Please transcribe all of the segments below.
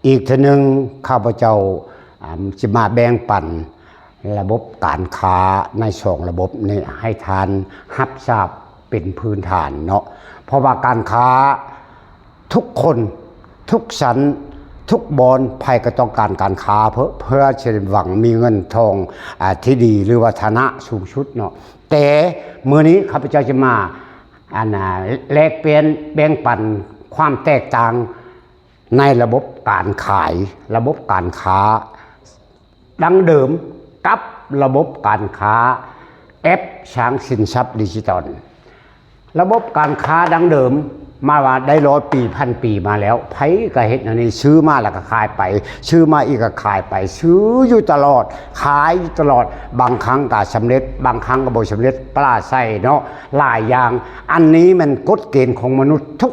ອີກເທື່ອໜຶ່ງ ຂ້າພະເຈົ້າ ອາ ຈະມາແບ່ງປັນລະບົບການຄ້າໃນສອງລະບົບນີ້ໃຫ້ທ່ານຮັບຊາບເປັນພື້ນຖານເນາະ. ເພາະວ່າການຄ້າ ທຸກຄົນ ທຸກສັນ ທຸກບ່ອນ ໃຜກໍຕ້ອງການການຄ້າ ເພື່ອ ເພື່ອຈະໄດ້ຫວັງມີເງິນທອງ ອາ ທີ່ດີ ຫຼືວ່າຖານະສູງສຸດເນາະ. ແຕ່ມື້ນີ້ຂ້າພະເຈົ້າຈະມາ ອັນ ອາ ແລກປ່ຽນແບ່ງປັນຄວາມແຕກຕ່າງໃນລະບົບການຂາຍ ລະບົບການຄ້າ ດັ້ງເດີມກັບລະບົບການຄ້າແອັບສ້າງສິນຊັບດິຈິຕອນ. ລະບົບການຄ້າດັ້ງເດີມມາວ່າໄດ້ຮ້ອຍປີ ພັນປີມາແລ້ວ ໃຜກໍເຮັດແນວນີ້ ຊື້ມາແລ້ວກໍຂາຍໄປ ຊື້ມາອີກກໍຂາຍໄປ ຊື້ຢູ່ຕະຫຼອດ ຂາຍຢູ່ຕະຫຼອດ ບາງຄັ້ງກໍສຳເລັດ ບາງຄັ້ງກໍບໍ່ສຳເລັດ ປະຫຼາໄຊເນາະ ຫຼາຍຢ່າງ. ອັນນີ້ແມ່ນກົດເກນຂອງມະນຸດທຸກ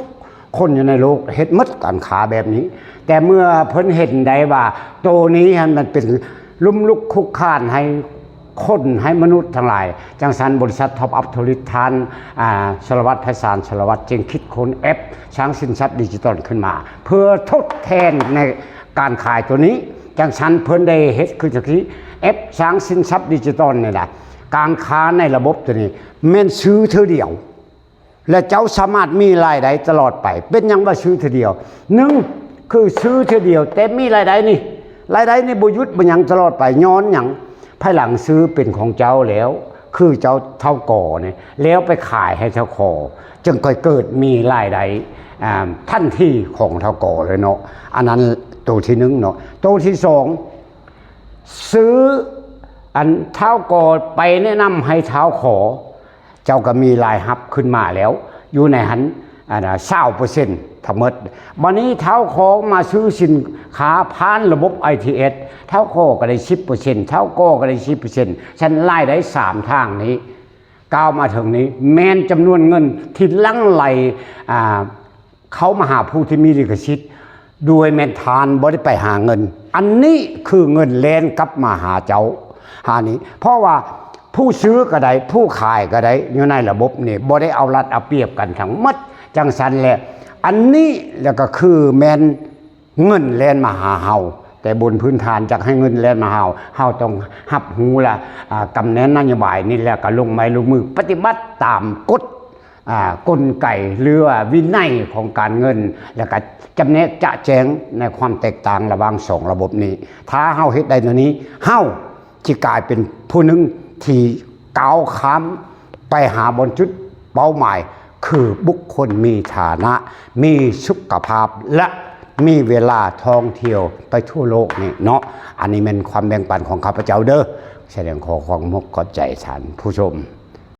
ຄົນຢູ່ໃນໂລກເຮັດໝົດການຄ້າແບບນີ້. ແຕ່ເມື່ອເພິ່ນເຫັນໄດ້ວ່າໂຕນີ້ຫັ້ນມັນເປັນລົ້ມລຸກຄຸກຄານໃຫ້ຄົນ ໃຫ້ມະນຸດທັງຫຼາຍ, ຈັ່ງຊັ້ນບໍລິສັດ Top Up Tourist ທ່ານ ອາ ສາລະວັດ ໄພສານ ສາລະວັດ ຈຶ່ງຄິດຄົ້ນແອັບສ້າງສິນຊັບດິຈິຕອນຂຶ້ນມາ ເພື່ອທົດແທນໃນການຂາຍໂຕນີ້. ຈັ່ງຊັ້ນເພິ່ນໄດ້ເຮັດຄືຈັ່ງຊີ້ ແອັບສ້າງສິນຊັບດິຈິຕອນນີ້ນະ ການຄ້າໃນລະບົບໂຕນີ້ແມ່ນຊື້ເທື່ອດຽວ ແລະ ເຈົ້າສາມາດມີລາຍໄດ້ຕະຫຼອດໄປ. ເປັນຫຍັງວ່າຊື້ເທື່ອດຽວ? ໜຶ່ງ ຄືຊື້ເທື່ອດຽວ ແຕ່ມີລາຍໄດ້ນີ້ ລາຍໄດ້ນີ້ບໍ່ຢຸດບໍ່ຫຍັງຕະຫຼອດໄປ. ຍ້ອນຫຍັງ? ພາຍຫຼັງຊື້ເປັນຂອງເຈົ້າແລ້ວ ຄືເຈົ້າທ້າວກໍນີ້ ແລ້ວໄປຂາຍໃຫ້ທ້າວຂໍ ຈຶ່ງຄ່ອຍເກີດມີລາຍໄດ້ ອາ ທັນທີຂອງທ້າວກໍເລີຍເນາະ. ອັນນັ້ນໂຕທີໜຶ່ງເນາະ. ໂຕທີສອງ ຊື້ ອັນທ້າວກໍໄປແນະນຳໃຫ້ທ້າວຂໍ ເຈົ້າກໍມີລາຍຮັບຂຶ້ນມາແລ້ວ ຢູ່ໃນຫັ້ນ ອັນ ຊາວເປີເຊັນທັງໝົດ. ບັດນີ້ທ້າວຂໍມາຊື້ສິນຄ້າຜ່ານລະບົບ ໄອທີເອັສ ທ້າວຂໍກໍໄດ້ສິບເປີເຊັນ ທ້າວກໍກໍໄດ້ສິບເປີເຊັນ. ຊັ້ນລາຍໄດ້ສາມທາງນີ້ ກ່າວມາເຖິງນີ້ ແມ່ນຈຳນວນເງິນທີ່ຫຼັ່ງໄຫຼ ອາ ເຂົ້າມາຫາຜູ້ທີ່ມີລິຂະສິດ ໂດຍແມ່ນທ່ານບໍ່ໄດ້ໄປຫາເງິນ. ອັນນີ້ຄືເງິນແລ່ນກັບມາຫາເຈົ້າ ຫານີ້ ເພາະວ່າຜູ້ຊື້ກໍໄດ້ ຜູ້ຂາຍກໍໄດ້ ຢູ່ໃນລະບົບນີ້ ບໍ່ໄດ້ເອົາລັດເອົາປຽບກັນທັງໝົດ. ຈັ່ງຊັ້ນແຫຼະ ອັນນີ້ແຫຼະກໍຄືແມ່ນເງິນແລ່ນມາຫາເຮົາ. ແຕ່ບົນພື້ນຖານຈະໃຫ້ເງິນແລ່ນມາຫາເຮົາ ເຮົາຕ້ອງຮັບຮູ້ລະ ອາ ກຳແໜນນະໂຍບາຍນີ້ ແລ້ວກໍລົງໄມ້ລົງມືປະຕິບັດຕາມກົດ ອາ ກົນໄກ ຫຼືວ່າວິໄນຂອງການເງິນ ແລ້ວກໍຈຳແນກຈະແຈງໃນຄວາມແຕກຕ່າງລະຫວ່າງສອງລະບົບນີ້. ຖ້າເຮົາເຮັດໄດ້ແນວນີ້ ເຮົາຊິກາຍເປັນຜູ້ໜຶ່ງທີ່ກ້າວຂ້າມໄປຫາບ່ອນຈຸດເປົ້າໝາຍ ຄືບຸກຄົນມີຖານະ ມີສຸຂະພາບ ແລະ ມີເວລາທ່ອງທ່ຽວໄປທົ່ວໂລກນີ້ເນາະ. ອັນນີ້ແມ່ນຄວາມແບ່ງປັນຂອງຂ້າພະເຈົ້າເດີ້. ສະແດງຂໍຄວາມຂອບໃຈທ່ານຜູ້ຊົມ.